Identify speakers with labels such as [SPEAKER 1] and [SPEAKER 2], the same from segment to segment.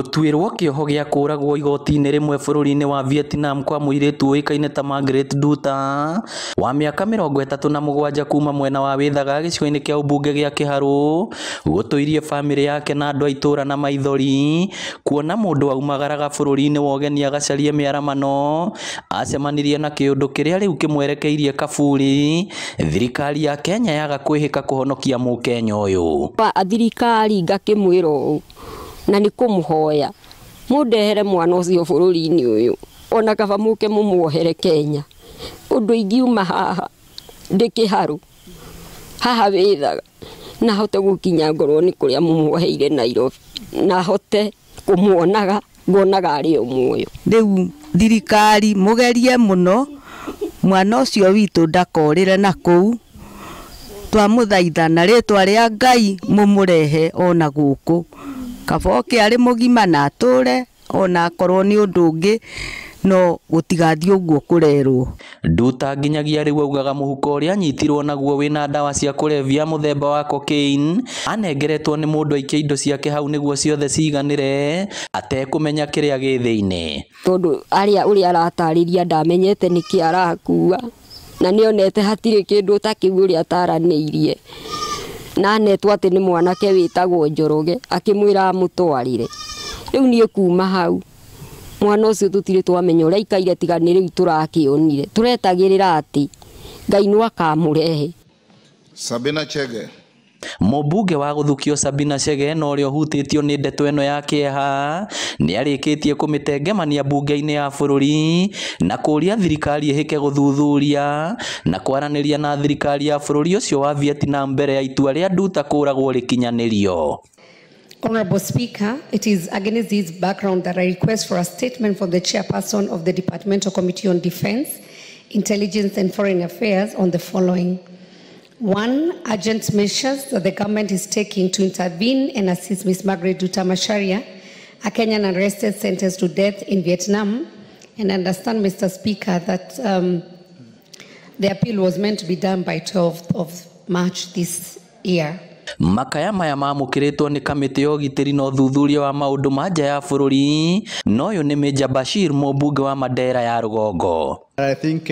[SPEAKER 1] Gũtuĩrwo kĩoho gĩa kũũragwo igoti-inĩ rĩmwe bũrũri-inĩ wa Vietnam kwa mũirĩtu ũĩkaine ta Margaret Nduta wa mĩaka 37 kuma mwena wa Withaga gĩcigo-inĩ kĩa ũmbunge gĩa Kĩharũ gũtũirie bamĩrĩ yake na andũ a itũũra na maithori kuona mũndũ aumagaraga bũrũri-inĩ wa ũgeni agacarie mĩaramano acemanirie na kĩũndũ kĩrĩa rĩu kĩmwerekeirie kaburi. Thirikari ya Kenya yaga kwĩhĩka kũhonokia mũkenya ũyũ.
[SPEAKER 2] Thirikari ngakĩmwĩra ũũ na nĩ kũmũhoya mũndehere mwana ũcio bũrũri-inĩ ũyũ, ona kaba mũke mũmuohere Kenya. Ũndũ ingiuma haha ndĩ Kĩharũ haha Withaga na hote gũkinya ngorwo nĩ kũrĩa mũmuoheire Nairobi, na hote kũmuonaga nguonaga arĩ o muoyo.
[SPEAKER 3] Rĩu thirikari mũgerie mũno mwana ũcio witũ ndakorĩre na kũu, twamũthaitha na rĩtwa rĩa Ngai mũmũrehe ona gũkũ, kaba oke arĩ mũgima na atũre ona akorwo nĩ ũndũ ũngĩ, no gũtigathiĩ ũguo kũrerwo.
[SPEAKER 1] Nduta nginyagia rĩu augaga mũhuko ũrĩa anyitirwo naguo wĩna ndawa cia kũrebia mũthemba wa cocaine anengeretwo nĩ mũndũ aikie indo ciake hau nĩguo ciothe ciganĩre atekũmenya kĩrĩa gĩ thĩinĩ.
[SPEAKER 2] Tondũ arĩa ũrĩa aratarĩria ndamenyete nĩkĩ arakua, na nĩonete hatirĩ kĩndũ ta kĩu ũrĩa ataranĩirie, na anetwo atĩ nĩ mwanake wĩtagwo Njoroge akĩmwĩra amũtwarĩre. Rĩu niĩ kuma hau mwana ũcio tũtirĩ twamenya ũrĩa aikaire, tiga nĩ rĩu tũrakĩonire. Tũretagĩrĩra atĩ Ngai no akamũrehe.
[SPEAKER 4] Sabina Chege.
[SPEAKER 1] Mũmbunge wa gũthukio Sabina Chege na ũrĩa ũhutĩtio nĩ ndeto ĩno ya kĩeha nĩarĩkĩtie kũmĩtengemania mbunge-inĩ ya bũrũri na kũũria thirikari ĩhĩke gũthuthuria na kwaranĩria na thirikari ya bũrũri ũcio wa Vietnam mbere ya itua rĩa Nduta kũũragwo rĩkinyanĩrio.
[SPEAKER 5] Honorable Speaker, it is against this background that I request for a statement from the chairperson of the Departmental Committee on Defense, Intelligence and Foreign Affairs on the following. 1, urgent measures that the government is taking to intervene and assist Ms. Margaret Nduta Macharia, a Kenyan arrested sentenced to death in Vietnam. And understand, Mr. Speaker, that the appeal was meant to be done by 12th of March this year.
[SPEAKER 1] Makaya maya mamũkĩrĩtwo nĩ kamĩtĩ ya ũgitĩri na ũthuthuria wa maũndũ ma nja ya bũrũri, na ũyũ nĩ Major Bashir mũmbunge wa Mandera ya rũgongo.
[SPEAKER 6] I think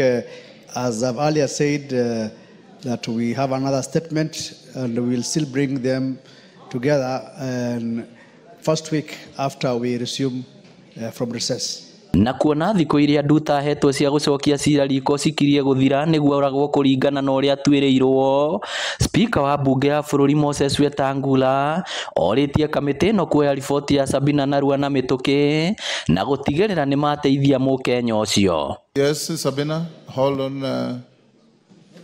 [SPEAKER 6] as I've earlier said, that we have another statement and we'll still bring them together and first week after we resume from recess.
[SPEAKER 1] Na kuona thikũ iria Nduta ahetwo cia gũcokia cira riko cikirie gũthira nĩguo oragwo kũringana na ũrĩa atuĩrĩirwo, Spika wa mbunge ya bũrũri Moses Wetangula orĩtie kamĩtĩ ĩno kuoya riboti ya Sabina narua na mĩtũkĩ na gũtigĩrĩra nĩ mateithia mũkenya ũcio.
[SPEAKER 4] Yes, Sabina, hold on.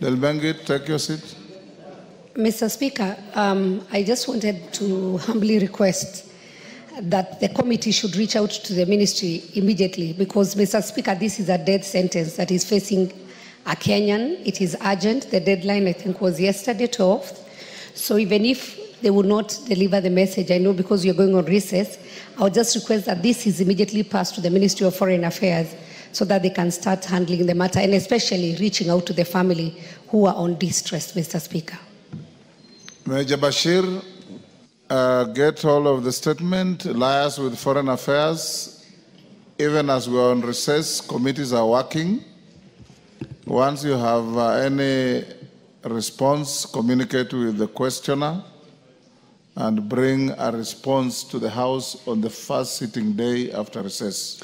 [SPEAKER 4] Delbengi, take your seat.
[SPEAKER 5] Mr. Speaker, I just wanted to humbly request that the committee should reach out to the ministry immediately because, Mr. Speaker, this is a death sentence that is facing a Kenyan. It is urgent. The deadline, I think, was yesterday, 12th. So even if they would not deliver the message, I know because you're going on recess, I would just request that this is immediately passed to the Ministry of Foreign Affairs so that they can start handling the matter and especially reaching out to the family who are on distress, Mr. Speaker.
[SPEAKER 4] Major Bashir, get all of the statement, liaise with Foreign Affairs. Even as we are on recess, committees are working. Once you have any response, communicate with the questioner and bring a response to the House on the first sitting day after recess.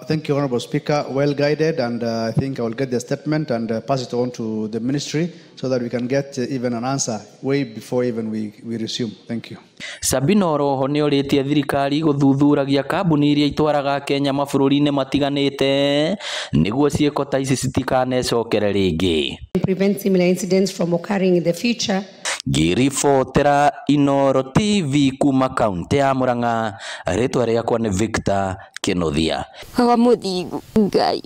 [SPEAKER 6] Thank you, Honorable Speaker. Well guided, and I think I will get the statement and pass it on to the ministry so that we can get even an answer way before even we resume. Thank you.
[SPEAKER 1] Sabina oroho nĩ orĩtie thirikari gũthuthuragia kambuni iria itwaraga Kenya mabũrũri-inĩ matiganĩte nĩguo ciĩko ta ici citikanecokere rĩngĩ.
[SPEAKER 5] Prevent similar incidents from occurring in the future.
[SPEAKER 1] Ngĩribotera Inooro TV kuma kaunti ya Murang'a, rĩtwa rĩakwa nĩ Victor Kĩnuthia.
[SPEAKER 2] Baba mũthingu Ngai